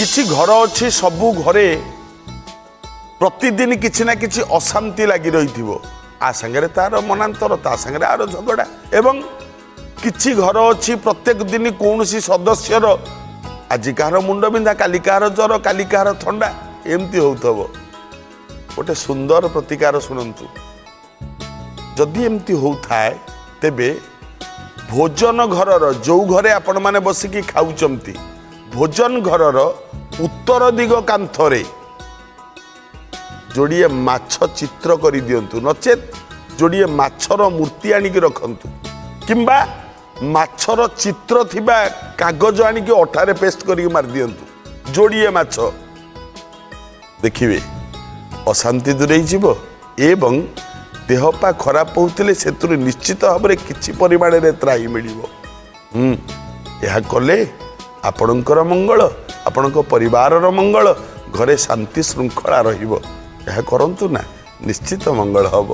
କିଛି ଘର ଅଛି, ସବୁ ଘରେ ପ୍ରତିଦିନ କିଛି ନା କିଛି ଅଶାନ୍ତି ଲାଗି ରହିଥିବ। ଆ ସାଙ୍ଗରେ ତାର ମନାନ୍ତର, ତା ସାଙ୍ଗରେ ଆର ଝଗଡ଼ା। ଏବଂ କିଛି ଘର ଅଛି, ପ୍ରତ୍ୟେକ ଦିନ କୌଣସି ସଦସ୍ୟର ଆଜି କାହାର ମୁଣ୍ଡ ବିନ୍ଧା, କାଲି କାହାର ଜ୍ୱର, କାଲି କାହାର ଥଣ୍ଡା, ଏମିତି ହେଉଥିବ। ଗୋଟେ ସୁନ୍ଦର ପ୍ରତିକାର ଶୁଣନ୍ତୁ। ଯଦି ଏମିତି ହେଉଥାଏ, ତେବେ ଭୋଜନ ଘରର, ଯେଉଁ ଘରେ ଆପଣମାନେ ବସିକି ଖାଉଛନ୍ତି, ଭୋଜନ ଘରର ଉତ୍ତର ଦିଗ କାନ୍ଥରେ ଯୋଡ଼ିଏ ମାଛ ଚିତ୍ର କରିଦିଅନ୍ତୁ, ନଚେତ୍ ଯୋଡ଼ିଏ ମାଛର ମୂର୍ତ୍ତି ଆଣିକି ରଖନ୍ତୁ, କିମ୍ବା ମାଛର ଚିତ୍ର ଥିବା କାଗଜ ଆଣିକି ଅଠାରେ ପେଷ୍ଟ କରିକି ମାରିଦିଅନ୍ତୁ ଯୋଡ଼ିଏ ମାଛ। ଦେଖିବେ, ଅଶାନ୍ତି ଦୂରେଇ ଯିବ ଏବଂ ଦେହ ପା ଖରାପ ହେଉଥିଲେ ସେଥିରୁ ନିଶ୍ଚିତ ଭାବରେ କିଛି ପରିମାଣରେ ତ୍ରାହି ମିଳିବ। ଏହା କଲେ ଆପଣଙ୍କର ମଙ୍ଗଳ, ଆପଣଙ୍କ ପରିବାରର ମଙ୍ଗଳ, ଘରେ ଶାନ୍ତି ଶୃଙ୍ଖଳା ରହିବ। ଏହା କରନ୍ତୁ ନା, ନିଶ୍ଚିତ ମଙ୍ଗଳ ହେବ।